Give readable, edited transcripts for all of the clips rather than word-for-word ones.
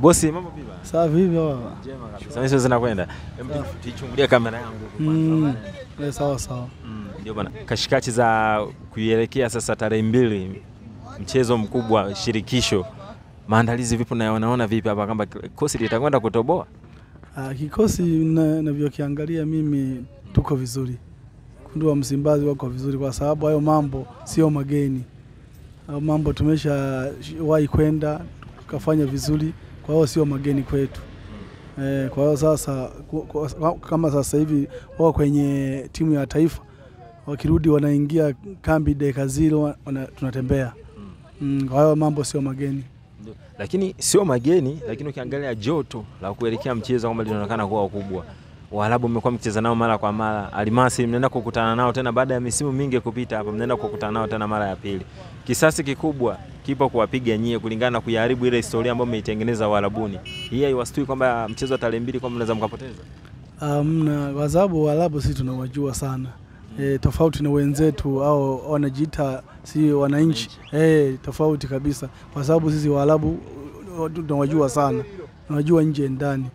Bosi, mambo vipi? Sawa vipi baba? Jema kabisa. Mimi siwezi nakwenda. Hebu tuichungulie kamera yangu huko kwanza. Sawa sawa. Ndio bana. Kashikachi za kuielekea sasa tarehe 2 mchezo mkubwa shirikisho. Maandalizi vipi na unaona vipi hapa kama kikosi litakwenda kutoboa? Kikosi ninavyokiangalia mimi tuko vizuri. Kundi wa Msimbazi wako vizuri kwa sababu hayo mambo sio mageni. Hayo mambo tumeshawahi kwenda tukafanya vizuri, kwa hiyo sio mageni kwetu. Kwa hiyo sasa kama sasa hivi wao kwenye timu ya taifa wakirudi wanaingia kambi dakika 0 tunatembea. Kwa hiyo mambo sio mageni. Lakini sio mageni, lakini ukiangalia joto la kuelekea mchezo kama linaonekana kuwa kubwa. Waarabu mmekuwa mkicheza nao mara kwa mara. Almasi mnaenda kukutana nao tena baada ya misimu mingi kupita hapa, mnaenda kukutana nao tena mara ya pili. Kisasi kikubwa kipo kuwapiga nyie kulingana na kuiharibu ile historia ambayo mmeitengeneza Waarabuni. Hii haiwastui kwamba mchezo wa tarehe 2 kwamba mnaweza mkapoteza? Hamna, kwa sababu Waarabu sisi tunawajua sana. Tofauti na wenzetu au wanajiita si wananchi. Tofauti kabisa. Kwa sababu sisi Waarabu tunawajua sana. Tunajua nje ndani.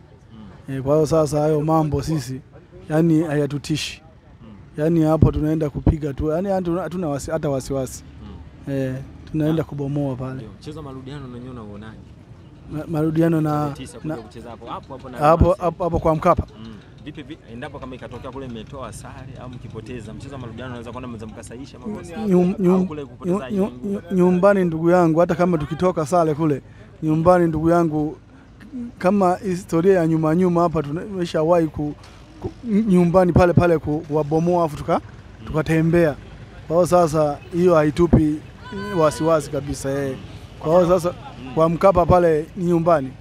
Kwa hiyo sasa hayo mambo sisi yani hayatutishi. Yani hapo tunaenda kupiga tu. Yani hatuna hata wasiwasi. Tunaenda kubomoa pale. Mchezo marudiano na nyona uonaje? Marudiano na kucheza hapo hapo kwa Mkapa. Vipi endapo kama ikatokea kule mmetoa sare au mkipoteza mchezo wa marudiano unaweza kwenda mnaweza mkasaisha makosa au kule kupoteza nyumbani? Ndugu yangu, hata kama tukitoka sare kule nyumbani, ndugu yangu, kama historia ya nyuma nyuma hapa tumeshawahi nyumbani pale pale kuwabomoa afu tukatembea. Kwa hiyo sasa hiyo haitupi wasiwasi kabisa. Kwa hiyo sasa kwa Mkapa pale ni nyumbani.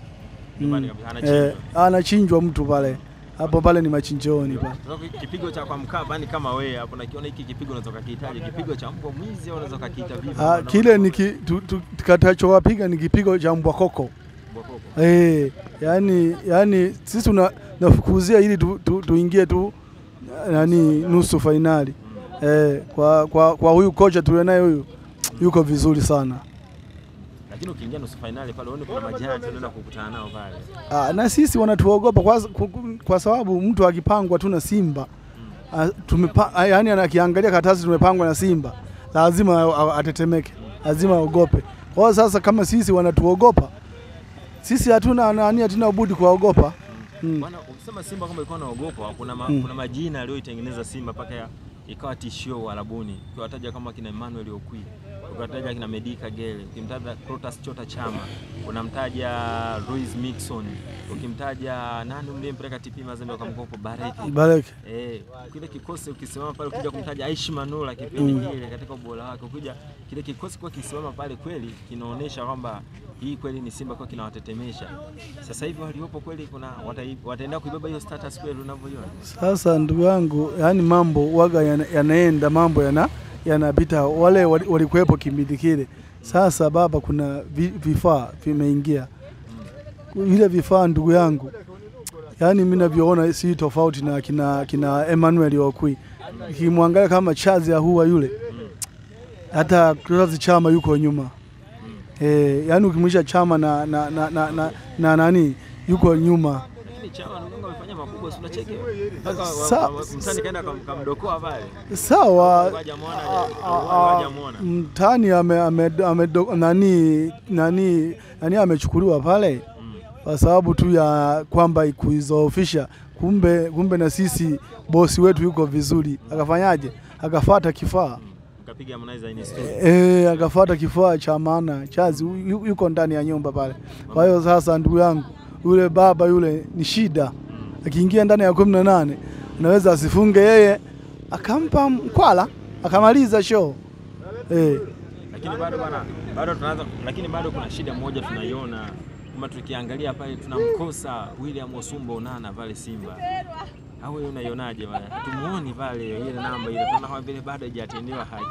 Nyumbani kabisa anachinjwa mtu pale. Hapo pale ni machinjoni pale. Kipigo cha kwa Mkapa yani kama wewe hapo nakiona hiki kipigo unaweza kukihitaji kipigo cha mbwa mwizi au unaweza kukiita vipi? Kile ni tutakachowapiga ni kipigo cha mbwa koko. Yani sisi tunafukuzia ili tuingie tu nani nusu finali. Kwa huyu kocha tulionaye huyu yuko vizuri sana. Lakini ukiingia nusu finali pale uone kuna majani tunaenda kukutana nao pale. Na sisi wanatuogopa kwa sababu mtu akipangwa tu na Simba yani anakiangalia karatasi tumepangwa na Simba lazima atetemeke, lazima aogope. Kwa hiyo sasa kama sisi wanatuogopa, sisi hatuna nani, hatuna budi kuogopa. Bwana, ukisema Simba kama ilikuwa naogopa, kuna majina aliyoitengeneza Simba paka ikawa tishio Waarabuni. Ukiwataja kama kina Emmanuel Okwi, ukiwataja kina Medika Gele, ukimtaja Clatous Chota Chama, unamtaja Luis Mixon, ukimtaja nani mliyempeleka TP Mazembe kwa mkopo Bareke. Kile kikosi ukisimama pale ukija kumtaja Aishi Manula kipindi kile katika ubora wake, ukija kile kikosi kwa kisimama pale kweli kinaonesha kwamba hii kweli ni Simba kwa kinawatetemesha. Sasa hivi waliopo kweli kuna wataenda kuibeba hiyo status kweli unavyoiona. Sasa ndugu yangu, yani mambo waga yanaenda, mambo yanapita. Wale walikuwepo kipindi kile. Sasa baba kuna vifaa vimeingia. Vile vifaa ndugu yangu, yani mimi ninavyoona si tofauti na kina Emmanuel Okwi. Ukimwangalia kama Chazi ya huwa yule, hata Clatous Chama yuko nyuma. Yani ukimwisha Chama na nani yuko nyuma. Lakini Chama ndio amefanya makubwa, si unacheke. Mtani kaenda kamdokoa pale. Sawa. Mtani ame nani amechukuliwa pale kwa sababu tu ya kwamba kuizoofisha. Kumbe na sisi bosi wetu yuko vizuri. Akafanyaje? Akafuata kifaa. Akapiga Harmonize in story. Akafuata kifaa cha maana. Chazi yuko ndani ya nyumba pale. Kwa hiyo sasa ndugu yangu, yule baba yule ni shida. Akiingia ndani ya 18 anaweza asifunge yeye, akampa mkwala, akamaliza show. Lakini bado bana, bado tunaanza, lakini bado kuna shida moja tunaiona. Kama tukiangalia pale tunamkosa William Osumba Onana pale Simba. Au wewe unaionaje bana? Hatumuoni pale ile namba ile, tunaona kama vile bado haijatendewa haki.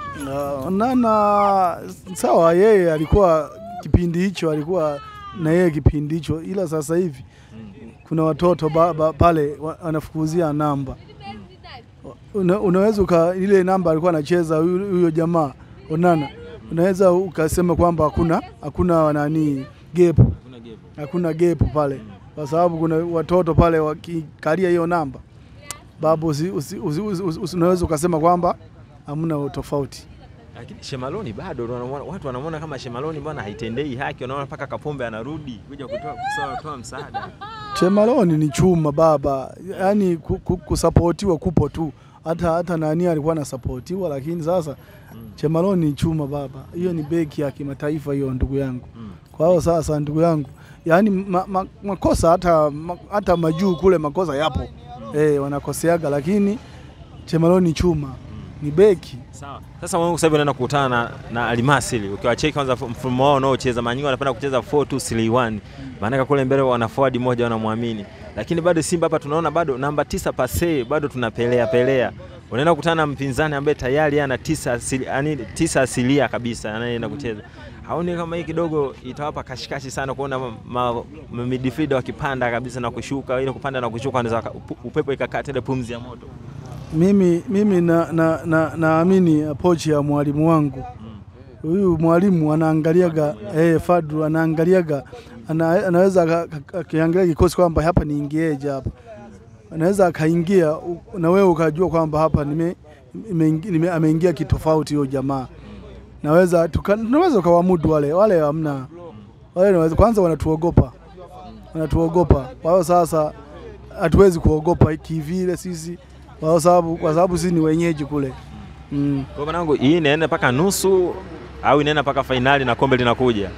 Onana sawa, yeye alikuwa kipindi hicho, alikuwa na yeye kipindi hicho, ila sasa hivi kuna watoto baba pale wanafukuzia namba. Unaweza ile namba alikuwa anacheza huyo jamaa Onana, unaweza ukasema kwamba hakuna nani gap. Hakuna gap pale. Kwa sababu kuna watoto pale wakikalia hiyo namba. Babu unaweza ukasema kwamba hamna tofauti. Lakini Shemaloni bado watu wanamuona kama Shemaloni bwana haitendei haki, wanaona mpaka Kapombe anarudi kuja kutoa msaada. Shemaloni ni chuma baba. Yaani kusapotiwa kupo tu. Hata nani alikuwa anasapotiwa, lakini sasa Chemaloni ni chuma baba. Hiyo ni beki ya kimataifa hiyo ndugu yangu. Kwa hiyo sasa ndugu yangu, yaani makosa hata majuu kule makosa yapo. Wanakoseaga, lakini Chemaloni ni chuma. Ni beki. Sawa. Sasa wangu sasa hivi unaenda kukutana na Almasili. Ukiwacheki kwanza mfumo wao unaocheza, mara nyingi wanapenda kucheza 4-2-3-1. Maana kule mbele wana forward moja wanamwamini. Lakini bado Simba hapa tunaona bado namba 9 pase bado tunapelea pelea. Unaenda kukutana na mpinzani ambaye tayari ana 9 asilia kabisa anayeenda kucheza. Haoni kama hii kidogo itawapa kashikashi sana kuona midfielder wakipanda kabisa na kushuka, ile kupanda na kushuka wanaweza upepo ikakata ile pumzi ya moto? Mimi naamini approach ya mwalimu wangu. Huyu mwalimu anaangaliaga Fadlu anaangaliaga, anaweza akiangalia kikosi kwamba hapa niingieje hapa. Anaweza akaingia na wewe ukajua kwamba hapa ameingia kitofauti huyo jamaa. Naweza tunaweza kawamudu wale hamna. Wale kwanza wanatuogopa. Wanatuogopa. Kwa hiyo sasa hatuwezi kuogopa kivile sisi. Kwa sababu sisi ni wenyeji kule. Kwa mwanangu hii inaenda mpaka nusu au inaenda mpaka finali na kombe linakuja.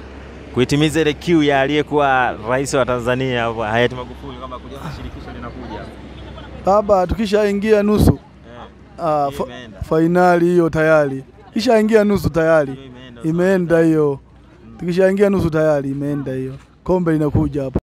Kuitimiza ile kiu ya aliyekuwa rais wa Tanzania hapo hayati Magufuli kwamba kuja shirikisho linakuja. Baba tukishaingia nusu finali hiyo tayari. Kishaingia nusu tayari. Imeenda hiyo. Tukishaingia nusu tayari imeenda hiyo. Kombe linakuja hapo.